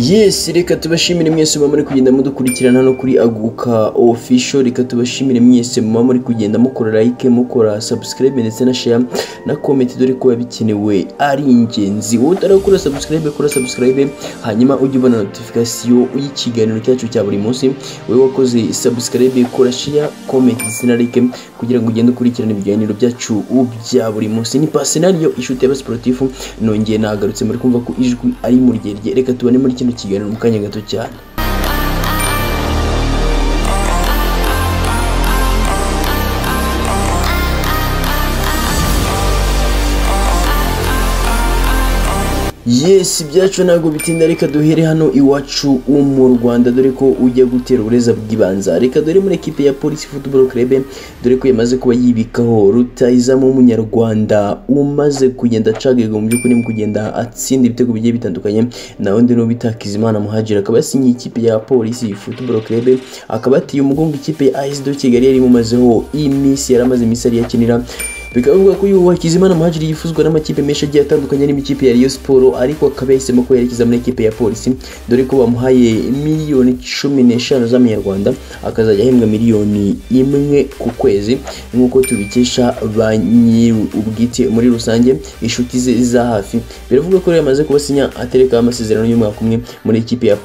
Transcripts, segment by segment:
Yes, reka tubashimire mwese muba muri kugenda mudukurikirana hano kuri Aguka Official. Reka tubashimire mwese muba muri kugenda mukora like, mukora subscribe ndetse na share na comment, dore ko bikenewe ari ingenzi. Wowe utarakora subscribe, kora subscribe hanyuma ujye ubona notification y'ikiganiro cyacu cya buri munsi. Wowe wakoze subscribe, kora share, comment ndetse na like kugira ngo ugende ukurikirana ibiganiro byacu bya buri munsi. Ni Passenario inshuti y'abasportifu, nongeye nagarutse muri kumva ko ijwi ari mu ryerye. Reka tubane muri kino kiganiro mu kanya gato cyane. Yes, ibyacu ntabwo bitinda, reka duhere hano iwacu mu Rwanda, dore ko ujya gutera ubureza bw'ibanza. Reka dore muri ekipe ya Police Football Club, dore ko yamaze kuba yibikaho rutahizamu w'umunyarwanda umaze kugenda acagirwa mu by'ukuri mu kugenda atsinda ibitego bigiye bitandukanye, na undi n'uwo bita Hakizimana Muhadjiri, akaba yasinyiye ikipe ya Police Football Club, akaba atiye umugongo ikipe ya AS de Kigali yari imumazeho iminsi, yari amaze iminsi ari yakinira. Bikaba bivuga ko uyu Hakizimana Muhadjiri yifuzwa n'amakipe menshi agiye atandukanye n'imikipe ya Rayon Sports, ariko akaba yahisemo ko yerekeza muri ekipe ya Polisi, dore ko bamuhaye miliyoni 15 z'amanyarwanda, akazajya ahembwa miliyoni 1 ku kwezi, nk'uko tubikesha ba nyir'ubwite muri rusange inshuti ze za hafi. Biravuga ko yamaze kubasinya atereka amasezerano y'umwaka umwe muri ekipe ya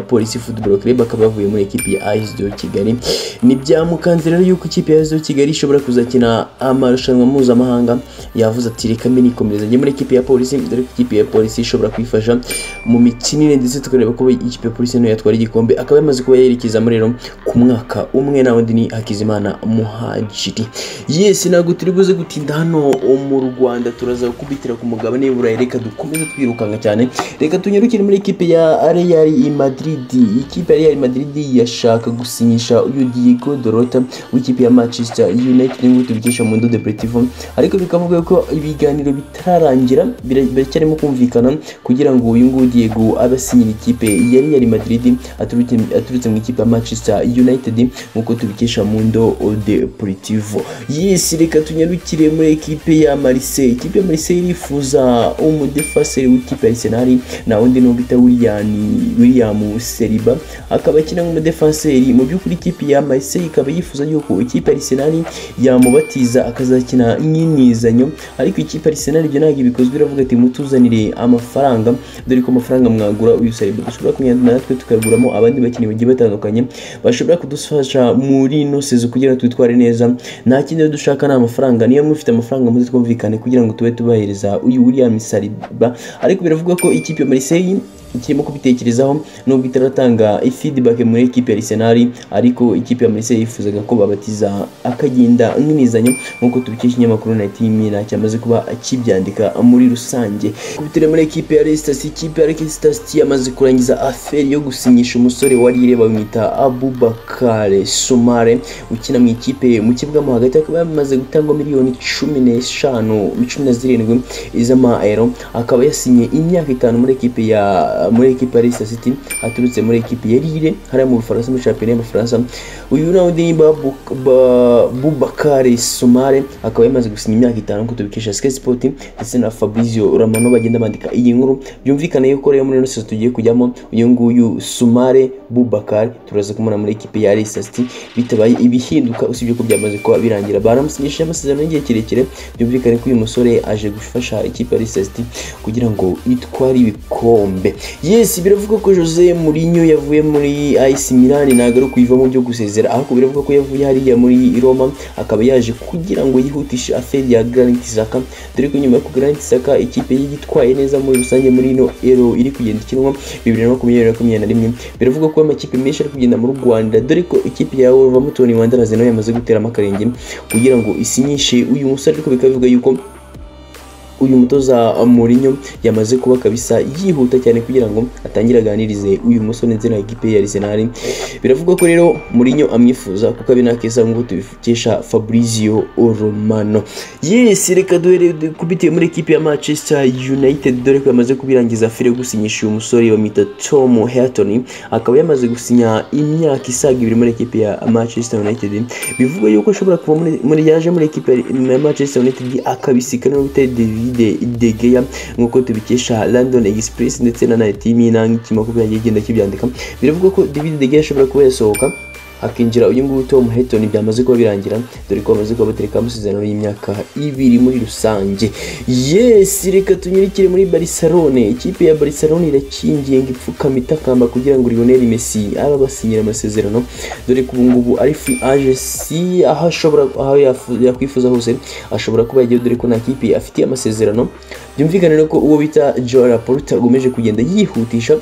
Polisi Football Club, akaba yavuye muri ekipe ya AS de Kigali. Ni byamukanze rero yuko ikipe ya AS de Kigali ishobora kuzakina amarushanwa mpuzamahanga. Yavuze ati reka mbe nikomereza njye muri ekipe ya Polisi, dore ko ikipe ya Polisi ishobora kwifasha mu mikinire ndetse tukareba ko ikipe ya Polisi nayo yatwara igikombe. Akaba yamaze kuba yerekeza muri rero ku mwaka umwe, na wundi ni Hakizimana Muhadjiri. Yes, ntabwo turi buze gutinda hano mu Rwanda, turaza gukubitira ku mugabane w'Uburayi. Reka dukomeze twirukanka cyane, reka tunyarukire muri ekipe ya Real Madrid. Ikipe ya Real Madrid yashaka gusinyisha uyu Diego Dorota w'ikipe ya Manchester United, nk'uko tubikesha Mundo Deportivo, ariko bikavuga ko ibiganiro bitararangira, biracyarimo kumvikana kugira ngo uyu nguyu Diego abe asinyira ikipe ya Real Madrid aturutse mu ikipe ya Manchester United, nk'uko tubikesha Mundo Deportivo. Yes, reka tunyarukire muri ekipe ya Marseille. Ikipe ya Marseille irifuza umudefenseur w'ikipe ya Arsenal, na undi n'uwo bita William Saliba, akaba akina nk'umudefenseur. Mu by'ukuri ikipe ya Marseille ikaba yifuza yuko ikipe ya Arsenal yamubatiza akazakina nk'inizanyo, ariko ikipe Arsenal ibyo ntabwo ibikozwe, iravuga ati mutuzanire amafaranga, dore ko amafaranga mwagura uyu Saliba dushobora kugenda natwe tukaguramo abandi bakinnyi bagiye batandukanye bashobora kudufasha muri ino sezo kugira ngo twitware neza. Nta kindi dushaka ni amafaranga, niyo mufite amafaranga muze twumvikane kugira ngo tube tubahereza uyu William Saliba. Ariko biravuga ko ikipe ya Marseille ikirimo kubitekerezaho nubwo itaratanga feedback muri ekipe ya Arsenal, ariko ikipe ya Marseille yifuzaga ko babatiza akagenda nk'inizanyo, nk'uko tubikesha ikinyamakuru na team cyamaze kuba kibyandika muri rusange. Kubitire muri ekipe ya Leicester City, ikipe ya Leicester City yamaze kurangiza affaire yo gusinyisha umusore wa Lille bamwita Aboubakar Soumare ukina mu ikipe mu kibuga mo hagati, akaba yamaze gutangwa miliyoni 15 17 z'amaeuro, akaba yasinye imyaka 5 muri ekipe ya Leicester City aturutse muri ekipe ya Lille hariya mu Bufaransa mu championnat y'Abafaransa. Uyu nawe ni Aboubakar Soumare akaba yamaze gusinya imyaka 5, nk'uko tubikesha Sky Sport ndetse na Fabrizio Romano bagenda bandika iyi nkuru. Byumvikane yuko rero muri ino season tugiye kujyamo uyu nguyu Soumare Aboubakar turaza kumubona muri ekipe ya Leicester City bitabaye ibihinduka, usibye ko byamaze kuba birangira baramusinyishije amasezerano y'igihe kirekire. Byumvikane ko uyu musore aje gufasha ikipe ya Leicester City kugira ngo itware ibikombe. Yes, biravuga ko Jose Mourinho yavuye muri AC Milan, ntabwo ari kuyivamo byo gusezera, ahubwo biravuga ko yavuye hariya muri Roma akaba yaje kugira ngo yihutishe affaire ya Granit Xhaka, dore ko nyuma yo Granit Xhaka ikipe yitwaye neza muri rusange muri ino Euro iri kugenda ikinwa 2021. Biravuga ko amakipe menshi ari kugenda mu Rwanda, dore ko ikipe ya Wolverhampton Wanderers nayo yamaze guteramo akarenge kugira ngo isinyishe uyu musore, ariko bikavuga yuko uyu mutoza Mourinho yamaze kuba kabisa yihuta cyane kugira ngo atangire aganirize uyu musore ndetse na ekipe ya Arsenal. Biravugwa ko rero Mourinho amwifuza kuko abinakeza nk'uko tubikesha Fabrizio Romano. Yes, reka duhere kubitiye muri ekipe ya Manchester United, dore ko yamaze kubirangiza afire gusinyisha uyu musore bamwita Tom Heaton, akaba yamaze gusinya imyaka isaga 2 muri ekipe ya Manchester United. Bivugwa yuko ashobora kuva muri yaje muri ekipe ya Manchester United akabisikana no bita David De Gea nk'uko tubikesha London Express ndetse na Team n'ikinyamakuru kigenda kibyandika. Biravuga ko David De Gea ashobora kuba yasohoka hakinjira uyu nguyu Tom Heaton, byamaze kuba birangira dore ko bamaze kuba batereka amasezerano y'imyaka 2 muri rusange. Yes, reka tunyurikire muri Barcelona. Ikipe ya Barcelona irakingiye ngo ipfukame itakamba kugira ngo Lionel Messi aba basinyira amasezerano, dore ko ubu ngubu ari free agency, aho ashobora aho yakwifuza hose ashobora kuba yagiye, dore ko nta kipe afitiye amasezerano. Byumvikane ko uwo bita Joan Laporta agomeje kugenda yihutisha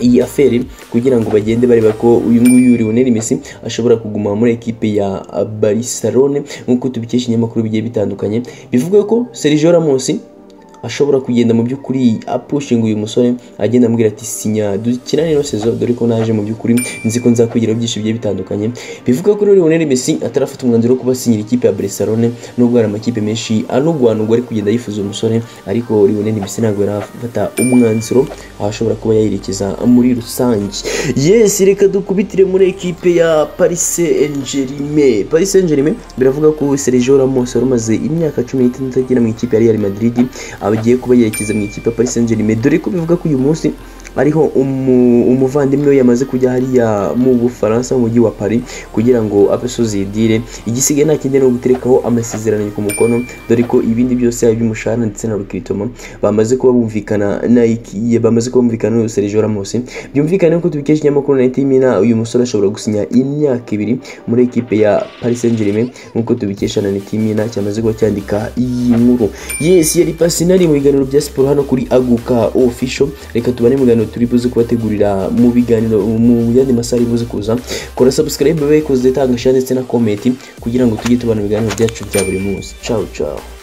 iyi affaire kugira ngo bagende bareba ko uyu nguyu Lionel Messi ashobora kuguma muri ekipe ya Barcelona nk'uko tubikesha ibinyamakuru bigiye bitandukanye. Bivuga ko Sergio Ramos ashobora kugenda mu by'ukuri apushinga uyu musore, agenda amubwira ati sinya dukinane ino saison, dore ko naje mu by'ukuri nzi ko nzakugiraho byinshi bigiye bitandukanye. Bivuga ko Lionel Messi atarafata umwanzuro wo kubasinyira ikipe ya Barcelona, nubwo hari amakipe menshi anugwanugwa ari kugenda yifuza umusore, ariko Lionel Messi ntabwo yarafata umwanzuro aho ashobora kuba yayerekeza muri rusange. Yes, reka dukubitire muri ekipe ya Paris Saint-Germain. Paris Saint-Germain biravuga ko Sergio Ramos wari umaze imyaka 16 agera mu ikipe ya Real Madrid agiye kuba yerekeza mu ikipe ya Paris Saint-Germain, dore ko bivuga ko uyu munsi ariho umuvandimwe we yamaze kujya hariya mu Bufaransa mu mujyi wa Paris kugira ngo abe asoza deal. Igisigaye nta kindi no guterekaho amasezerano ku mukono, dore ko ibindi byose yaba iby'umushahara ndetse na recruitment bamaze kuba bumvikana na bamaze kuba bumvikana n'uyu Sergio Ramos. Byumvikane ko tubikesha ikinyamakuru na Timina, uyu musore ashobora gusinya imyaka 2 muri ekipe ya Paris Saint-Germain nk'uko tubikesha na Timina cyamaze kuba cyandika iyi nkuru. Yes, yari Pasinari mu biganiro bya siporo hano kuri Aguka Official. Reka tubane mu biganiro turi buze kubategurira mu biganiro mu yandi masaha ari buze kuza. Kora subscribe, bayikoze, tanga share ndetse na comment kugira ngo tujye tubana mu biganiro byacu bya buri munsi. Ciao ciao.